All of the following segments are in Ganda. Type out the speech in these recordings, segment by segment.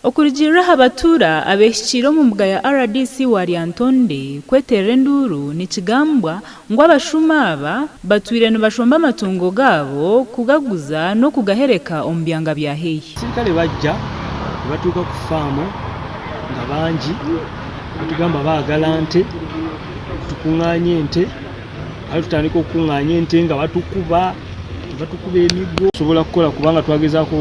Okurugiirira aha batuura abeehikiire omu mbuga ya rdc wa Lyantonde kweteerera enduuru nikigambwa ngu abashuma aba batwire nibashomba amatungo gaabo kugaguza n'okugahereka omu byanga bya haihi. Abasirikale bajja ne batuuka ku faamu nga bangi batugamba baagala nte tukungaanye ente Kale tutandika okukungaanya ente nga batukuba batukuba emiggo sobola kukola kubanga twagezaako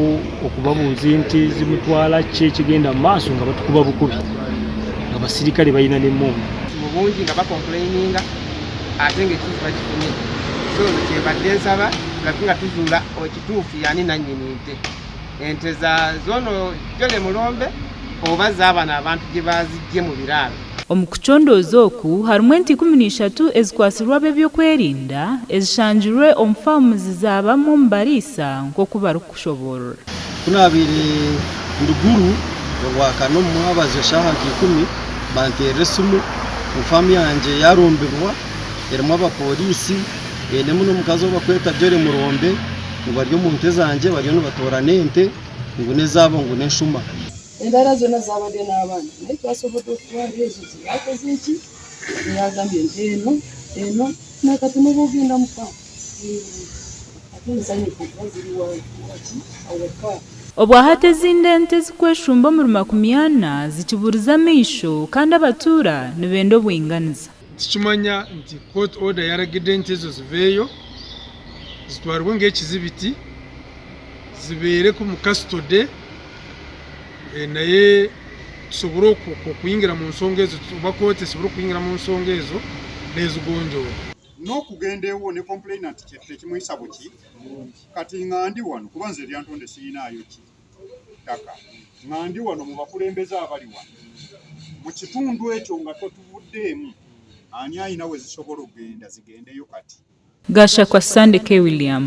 okubabuuza ente zimutwala ki ekigenda mu maaso nga batukuba bukubi nga basirikale balina n'emmundu mu bungi nga bakompuleyininga ate nga ekituufu bakifunye so nze kyembadde nsaba tulabe nga tuzuula ekituufu yani nannyini nte ente za zono jole mulombe oba zaabano abantu gye bazijje mu biraalo. Omu kucondooza oku harimu ente 13 ezikwatsirwe ab'ebyokwerinda ezishangirwe omu faamuzi za bamwe omu bariisa nk'oku barikushoboorora. Ku naabaire ndi Gulu Orwakana omu mwabazyo shaaha nka ikumi, banteerera esimu ngu faamu yangye yaarumbibwa erimu abapooriisi einemu n'omukazi ou barikweta Jolly Murombe ngu bari omu nte zangye bariyo nibatoorana ente ngu n'ezaabo ngu n'enshuma. Endara zona zabadde n'abaana naye twasobodde okutwala ezo zeyakoze ki zeyagambye nti eno eno nakati nobwogenda mu park ziri bulungi ate nsanyufu kuba ziri waki awaka. Obwahati ezindi ente ezikweshumba omuri 40 zikiburize amaisho kandi abatuura nibenda obwinganiza. Nitukimanya nti court order yaragidde ente ezo ziveeyo zitwarwe nk'ekizibiti zibeere omu custody naye tusobole okuyingira mu nsonga ezo oba kooti esobole okuyingira mu nsonga ezo n'ezigonjoora. N'okugenda ewuwo ne complainant tekimuyisa buki kati nga ndi wano kuba nze Lyantonde sirinaayo ki ttaka nga ndi wano mu bakulembeze abali wano mu kitundu ekyo nga totuvuddeemu ani alina we zisobola okugenda zigendeyo kati. Gashakwa Sunday K. William.